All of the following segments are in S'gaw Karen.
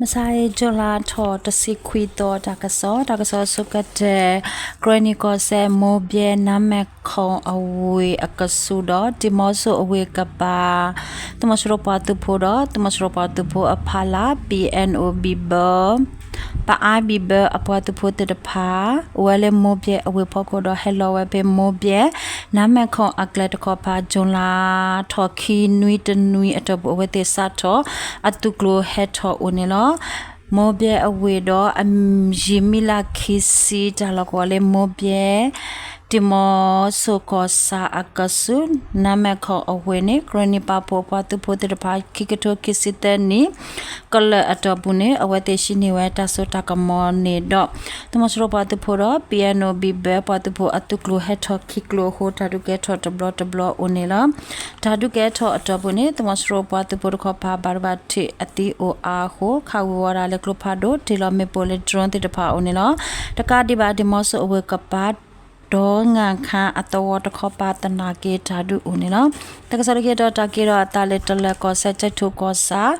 မဆါအံၤ ကၠူလါထီၣ်တဆံခွံသီ တၢ်ကစီၣ်, တၢ်ကစီၣ်ဆိကတၢၢ်, ကရ့ၣ်နံၣ်ကီၢ်စဲၣ် မိၢ်ဘျဲ နါမဲာ်ခိၣ်အဝ့ၢ်အကဆူးဒီး ဒံၣ်မီဆိၣ်အဝ့ၢ်ကပၤ သုးမီၤစိရိၤပှၤသုးဖိဒီး သုးမီၤစိရိၤပှၤသုးဖိအဖီလာ် ပီၣ်အဲၣ်အိၣ် ဘံၣ်ဘၢ ပအါဘံၣ်ဘၢအပှၤသုးဖိသ့ၣ်တဖၣ် အိၣ်ဝဲလၢမိၢ်ဘျဲအဝ့ၢ်ဖီခိၣ်ဒီး ဟဲလီၤဝဲဖဲမိၢ်ဘျဲ နါမဲာ်ခိၣ်အကျဲတခီပၤ ကၠူလါထီၣ်ခံနွံတနွံအတီၢ်ပူၤ အဝဲသ့ၣ်စးထီၣ် အသုးကျိၤဟဲထီၣ်အိၣ်န့ၣ်လီၤ. မိၢ်ဘျဲအဝ့ၢ်ဒီး ယံာ်မံလါခံဆံ တၢ်လီၢ်ကဝီၤလၢမိၢ်ဘျဲ ဒံၣ်မီဆိၣ်ကီၢ်ဆၣ်အကဆူး နါမဲာ်ခိၣ်အဝ့ၢ်န့ၣ် ကရ့ၣ်နံၣ်ပာ်ဖှိၣ်အပှၤသုးဖိသ့ၣ်တဖၣ် ခံကထိခံဆံသၢနံၣ် ကလၢာ်အတီၢ်ပူၤန့ၣ် အဝဲသ့ၣ်ဟံးန့ၢ်ဝဲတၢ်စိတၢ်ကမီၤန့ၣ်ဒီး သုးမီၤစိရိၤပှၤသုးဖိဒီး ပီၣ်အဲၣ်အိၣ် ဘံၣ်ဘၢပှၤသုးဖိအသုးကျိၤဟဲထီၣ်ခံကျိၤအဃိ တၢ်ဒုးကဲထီၣ်တဘျီတဘျီအိၣ်န့ၣ်လီၤ. တၢ်ဒုးကဲထီၣ်အတီၢ်ပူၤန့ၣ် သုးမီၤစိရိၤပှၤသုးဖိတခီပၤ ဘၣ်ဒိဘၣ်ထံးအသံအိၣ်အါအဃိ ခးဝံၤဝီၤဒၣ်လၢကျိဖးဒိၣ် တ့ၢ်လီၤမ့ၣ်ပိၢ်လၢ drone သ့ၣ်တဖၣ်အိၣ်န့ၣ်လီၤ. တကးဒံးဘၣ် ဒံၣ်မီဆိၣ်အဝ့ၢ်ကပၤ ဒီးငၣ်ခါအသဝီတခီပၤသနာ်က့ တၢ်ဒုးအိၣ်န့ၣ်လီၤ. တၢ်ကစီၣ်လၢခံတီၤ တၢ်ကဲထီၣ်အသးလၢ တလၢၤကီၢ်စဲၣ် ကၠဲးထိၣ်ကီၢ်ဆၣ်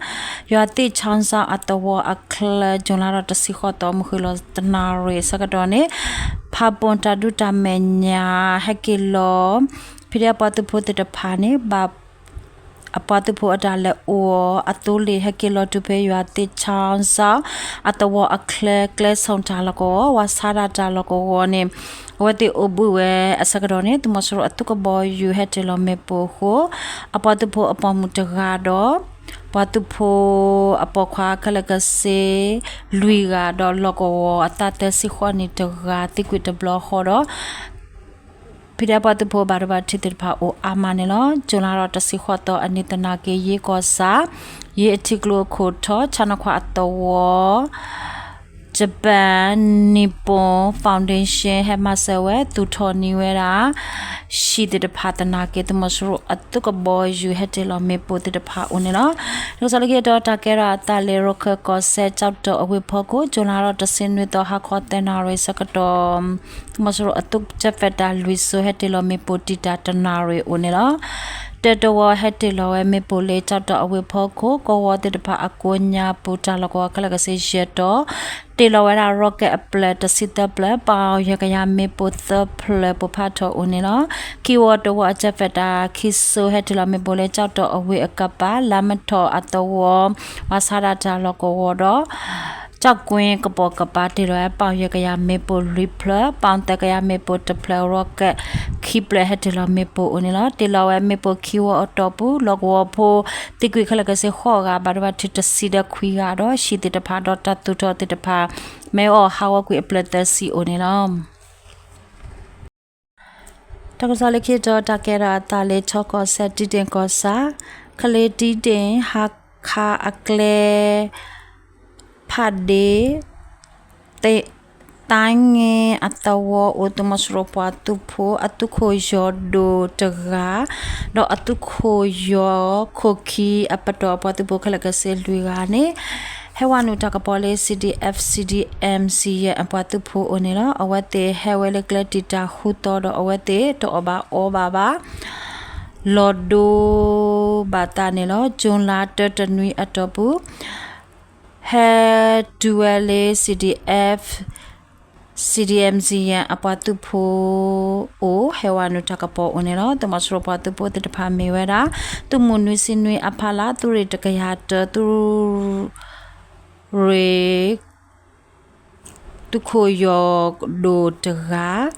ယွၤသ့ၣ်ဆီစၣ်အသဝီအချၢ ကၠူလါထီၣ်တဆံဃိးသီ မုၢ်ဃ့ၢ်လီၤတနၣ်ရံၣ်အဆၢကတီၢ်န့ၣ် ဖးပိၣ်တၢ်ဒုးတၢ်မဲာ်ညါ ဟဲက့ၤလီၤ ဖံးဒဲးပှၤသုးဖိသ့ၣ်တဖၣ်န့ၣ် ဘၣ် အပှၤသုးဖိအတၢ်လဲၤအိၣ်အီၤ အသိလ့ၣ် ဟဲက့ၤလီၤတုၤဖဲယွၤသ့ၣ်ဆီစၣ် အသဝီအချၢ ကျဲဆိၣ်တၢ်လီၢ်ကဝီၤ ဝးဆါဒၣ်တၢ်လီၢ်ကဝီၤန့ၣ် အဝဲသ့ၣ်အိၣ်ဘှံးဝဲအဆၢကတီၢ်န့ၣ် သုးမီၤစိရိၤအသုးကဘီယူၤဟဲတ့ၢ်လီၤမ့ၣ်ပိၢ်အဃိ အပှၤသုးဖိအပိာ်မုၣ်တဂၤဒီး ပှၤသုးဖိအပိာ်ခွါခဲလၢာ်ခဲဆ့ လွံၢ်ဂၤဒီးလီၢ်ကဝီၤအသးသၢဆံဃိးနံၣ်တဂၤ သံကွံာ်တဘျီဃီဒီး ဖံးဒဲးပှၤသုးဖိဘၣ်ဒိဘၣ်ထံးသ့ၣ်တဖၣ်အိၣ်အါမးန့ၣ်လီၤ. ကၠူလါထီၣ်တဆံဃိးသီအနံၤသနာ်က့ ယ့ကီၢ်ဆၣ် ယ့အထံကျိအခိၣ်ထီၣ် ဆၣ်နီၤခွါအသဝီ Japan Nippon Foundation ဟဲမၤစၢၤဝဲ သူၣ်ထီၣ်န့ၢ်ဝဲဒၣ် ဟံၣ်သ့ၣ်တဖၣ်သနာ်က့ သုးမီၤစိရိၤအသုးကဘီယူၤဟဲတ့ၢ်လီၤမ့ၣ်ပိၢ်သ့ၣ်တဖၣ်အိၣ်န့ၣ်လီၤ. တၢ်ကစီၣ်လၢခံတီၤ တၢ်ကဲထီၣ်အသးလၢ ရခၢၣ်ကီၢ်စဲၣ် ကၠီၣ်တီၣ်အဝ့ၢ်ဖီခိၣ် ကၠူလါထီၣ်တဆံနွံသီ ဟါခီသၢနၣ်ရံၣ်အဆၢကတီၢ် သုးမီၤစိရိၤအသုးကၠဲးဖဲးတၢ်လွံၢ်စိၤ ဟဲတ့ၢ်လီၤမ့ၣ်ပိၢ်တံာ်တာ်တနၣ်ရံၣ်အိၣ်န့ၣ်လီၤ. တၢတဝီဟဲတ့ၢ်လီၤဝဲမ့ၣ်ပိၢ်လၢ ကၠီၣ်တီၣ်အဝ့ၢ်ဖီခိၣ် ကဝီၤသ့ၣ်တဖၣ်အကိးညါပူၤ တၢ်လီၢ်ကဝီၤခဲလၢာ်ခဲဆ့ယဲၢ်တီၤ တ့ၢ်လီၤဝဲဒၣ် rocket အဖျၢၣ်တဆံသၢဖျၢၣ် ပီၣ်ယဲၢ်ကယၤမ့ၣ်ပိၢ်သၢဖျၢၣ် ပိၢ်ဖးထီၣ်အိၣ်န့ၣ်လီၤ. ခံဝီတဝီအကၠဲးဖဲးတၢ်ခံစိၤ ဟဲတ့ၢ်လီၤမ့ၣ်ပိၢ်လၢ ကၠီၣ်တီၣ်အဝ့ၢ်အကပၤ လါမထီၣ်အသဝီ ဝးဆါဒၣ်တၢ်လီၢ်ကဝီၤဒီး ကၠီၣ်ကွ့ကပိာ်ကပၤ တ့ၢ်လီၤဝဲ ပီၣ်ယဲၢ်ကယၤမ့ၣ်ပိၢ်လွံၢ်ဖျၢၣ် ပီၣ်သၢကယၤမ့ၣ်ပိၢ်တဖျၢၣ် rocket ခံဖျၢၣ် ဟဲတ့ၢ်လီၤမ့ၣ်ပိၢ်အိၣ်န့ၣ်လီၤ. တ့ၢ်လီၤဝဲမ့ၣ်ပိၢ်ခံဝီအတီၢ်ပူၤ လီၢ်ကဝီၤဖိ သံကွံာ်ခဲလၢာ်ခဲဆ့ဃိးဂၤ ဘၣ်ဒိဘၣ်ထံးတဆံဒီးခွံဂၤဒီး ဟံၣ်သ့ၣ်တဖၣ်ဒီးတၢ်သူၣ်ထီၣ်သ့ၣ်တဖၣ် မ့ၢ်အိၣ်ဟးဂီၤကွံာ်အဖျၢၣ်သၢဆံအိၣ်န့ၣ်လီၤ. တၢ်ကစီၣ်လၢခံတီၤ တၢ်ကဲထီၣ်အသးလၢ ခၠီကီၢ်စဲၣ် တံဒ့ၣ်ကီၢ်ဆၣ် ကလ့တံဒ့ၣ် ဟါခါအကျဲ ဖးဒ့ၣ် သးင့အသဝီအိၣ် သုးမီၤစိရိၤပှၤသုးဖိ အသုးခိၣ်ယီၤဒိၣ်တဂၤ ဒီးအသုးခိၣ်ယီၤခိၣ်ခံအပတီၢ် အပှၤသုးဖိခဲလၢာ်ခဲဆ့လွံၢ်ဂၤန့ၣ် ဟဲဝဲနုာ်တၢ်ကပီၤလၢ CDF CDM Siyin အပှၤသုးဖိအိၣ်န့ၣ်လီၤ. အဝဲသ့ၣ်ဟဲဝဲလၢကျဲတံာ်တာ်ဃုသီဒီး အဝဲသ့ၣ်တအီၣ်ဘၣ်အီဘၣ်ဘၣ် လီၤဒိဘၣ်သးန့ၣ်လီၤ. ကၠူလါတၢတနွံအတီၢ်ပူၤ ဟဲတုၤဝဲလၢ CDF CDM Siyin အပှၤသုးဖိအိၣ် ဟဲဝဲနုာ်တၢ်ကပီၤအိၣ်န့ၣ်လီၤ. သုးမီၤစိရိၤပှၤသုးဖိသ့ၣ်တဖၣ်မ့ၢ်ဝဲဒၣ် သုးမုၢ်နွံဆံနွံအဖီလာ် သုးရ့ၣ်တကယၤတၢ သုးရ့ၣ် သုးခိၣ်ယီၤဒိၣ်တဂၤ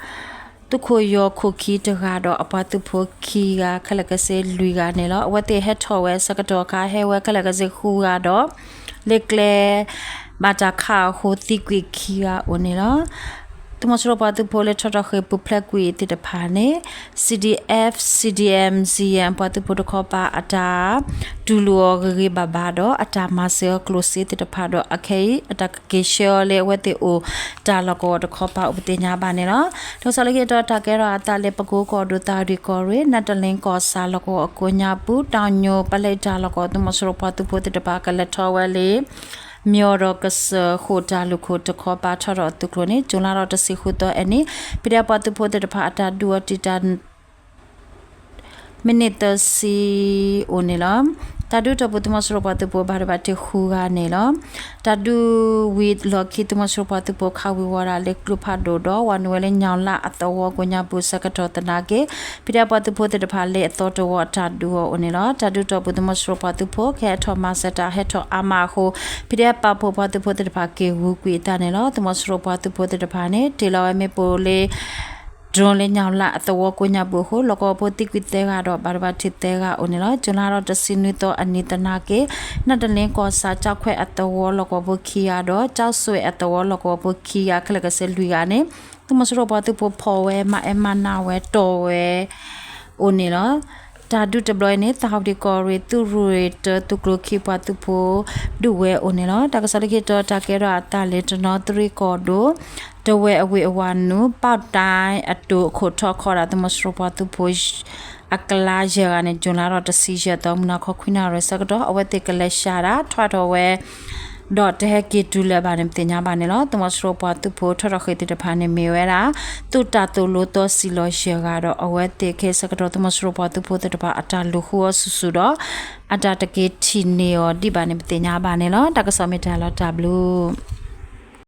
သုးခိၣ်ယီၤခိၣ်ခံတဂၤဒီး အပှၤသုးဖိခံဂၤခဲလၢာ်ခဲဆ့လွံၢ်ဂၤန့ၣ်လီၤ. အဝဲသ့ၣ်ဟဲထီၣ်ဝဲအဆၢကတီၢ်အခါ ဟဲဝဲခဲလၢာ်ခဲဆ့ဃုဂၤဒီး လၢကျဲဘၣ်တၢ်ခးအဃိ သံကွံာ်ခံဂၤအိၣ်န့ၣ်လီၤ. သုးမီၤစိရိၤပှၤသုးဖိလၢထီထီၣ်ဃ့ၢ်ပူၤဖျဲးကွံာ်သ့ၣ်တဖၣ်န့ၣ် CDF CDM Siyin ပှၤသုးဖိတခီပၤအတၢ်တူၢ်လိာ်အီၤဂ့ၤဂ့ၤဘၣ်ဘၣ်ဒီး အတၢ်မၤစၢၤအီၤကျိၣ်စ့သ့ၣ်တဖၣ်ဒီး အခဲအံၤ အတၢ်ကက့ၤဆှၢအီၤလၢအဝဲသ့ၣ်အိၣ်တၢ်လီၢ်ကဝီၤတခီပၤအိၣ်ပသ့ၣ်ညါဘၣ်န့ၣ်လီၤ. တၢ်ကစီၣ်လၢခံတီၤ တၢ်ကဲထီၣ်အသးလၢ ပကိကီၢ်ဒိၣ် သၣ်ရံၣ်ကီၢ်ရ့ၣ် နတလ့ကီၢ်ဆၣ်လီၢ်ကဝီၤအကိးညါပူၤ တၢ်ညိၣ်ပလဲတၢ်လီၢ်ကဝီၤ သုးမီၤစိရိၤပှၤသုးဖိသ့ၣ်တဖၣ် ကလဲၤထီၣ်ဝဲလၢ မၠီၣ်ဒီးကစၢၢ်ဃိၣ်တၢ်လုၢ်ခိၣ်တခီပၤထီထီၣ်အသုးကျိၤန့ၣ် ကၠူလါထီၣ်တဆံဃုသီအနံၤ ဖံးဒဲးပှၤသုးဖိသ့ၣ်တဖၣ်အတၢ်ဒုးအီၤတံာ်တာ် မံးနံးသၢဆံအိၣ်န့ၣ်လီၤ. တၢ်ဒုးတီၢ်ပူၤ သုးမီၤစိရိၤပှၤသုးဖိဘၣ်ဒိဘၣ်ထံးဃုဂၤန့ၣ်လီၤ. တၢ်ဒုးဝံၤလီၢ်ခံ သုးမီၤစိရိၤပှၤသုးဖိခးဝံၤဝီၤဒၣ်လၢကျိဖးဒိၣ်ဒီး ဝၤနုာ်ဝဲလၢညၣ်လၣ်အသဝီကိးညါပူၤဆၢကတီၢ်သနာ်က့ ဖံးဒဲးပှၤသုးဖိသ့ၣ်တဖၣ်လၢအသီတဝီအတၢ်ဒုးအီၤအိၣ်န့ၣ်လီၤ. တၢ်ဒုးတီၢ်ပူၤ သုးမီၤစိရိၤပှၤသုးဖိ ကဟဲထီၣ်မၤစၢၤတၢ်ဟဲထီၣ်အါမးအဃိ ဖံးဒဲးပာ်ဖှိၣ်ပှၤသုးဖိသ့ၣ်တဖၣ် က့ၤဂုာ်ကွံာ်အသးန့ၣ်လီၤ. သုးမီၤစိရိၤပှၤသုးဖိသ့ၣ်တဖၣ်န့ၣ် တ့ၢ်လီၤဝဲမ့ၣ်ပိၢ်လၢ drone လၢညၣ်လၣ်အသဝီကိးညါပူၤအဃိ လီၢ်ကဝီၤဖိသံကွံာ်သၢဂၤဒီး ဘၣ်ဒိဘၣ်ထံးသၢဂၤအိၣ်န့ၣ်လီၤ. ကၠူၤလါထီၣ်တဆံနွံသီအနံၤသနာ်က့ နၢ်တလ့ကီၢ်ဆၣ် ကၠီခွဲးအသဝီလီၢ်ကဝီၤဖိခံဂၤဒီး ကၠီဆွဲအသဝီလီၢ်ကဝီၤဖိခံဂၤ ခဲလၢာ်ကဆၢလွံၢ်ဂၤန့ၣ် သုးမီၤစိရိၤပှၤသုးဖိဖီၣ်ဝဲ မၤအဲၣ်မၤနးဝဲတီၢ်ဝဲ အိၣ်န့ၣ်လီၤ. တၢ်ဒုးတဘျီအံၤန့ၣ် သးဟီၣ်ပဒံၣ်ကီၢ်ရ့ၣ် သုးရ့ၣ်တၢ သုးကျိၤခံပှၤသုးဖိ ဒုးဝဲအိၣ်န့ၣ်လီၤ. တၢ်ကစီၣ်လၢခံတီၤ တၢ်ကဲထီၣ်အသးလၢတနီသရံၣ်ကီၢ်ဒိၣ် တဝဲအဝ့ၢ်အဝၤနုာ် ပီၣ်တဲအတိာ်အခိၣ်ထီၣ်ခီဒၣ် သုးမီၤစိရိၤပှၤသုးဖိ အကျါယဲၢ်ဂၤန့ၣ် ကၠူၤလါထီၣ်တဆံယဲၢ်သီ မုၢ်နၤခီခွံနၣ်ရံၣ်ဆၢကတီၢ် အဝဲသ့ၣ်ကလဲၤဆှၢဒၣ် ထွဲထီၣ်ဝဲ ဒီးတဟဲက့ၤတုၤလၢၤဘၣ်န့ၣ် ပသ့ၣ်ညါဘၣ်န့ၣ်လီၤ. သုးမီၤစိရိၤပှၤသုးဖိထီၣ်ထီၣ်ဃ့ၢ်သ့ၣ်တဖၣ်န့ၣ် မ့ၢ်ဝဲဒၣ် သုးတၢ်သိၣ်လိသီစံၣ်လီၤယဲၢ်ဂၤဒီး အဝဲသ့ၣ်ခဲအံၤဆၢကတီၢ် သုးမီၤစိရိၤပှၤသုးဖိသ့ၣ်တဖၣ်အတၢ်လူၤဃုအီၤဆူၣ်ဆူၣ်ဒီး အတၢ်တက့ၤထံၣ်န့ၢ်အီၤဒံးဘၣ်န့ၣ် ပသ့ၣ်ညါဘၣ်န့ၣ်လီၤ. တၢ်ကစီၣ်မ့ၢ်တၢ်လီၤတၢ်ဘျုး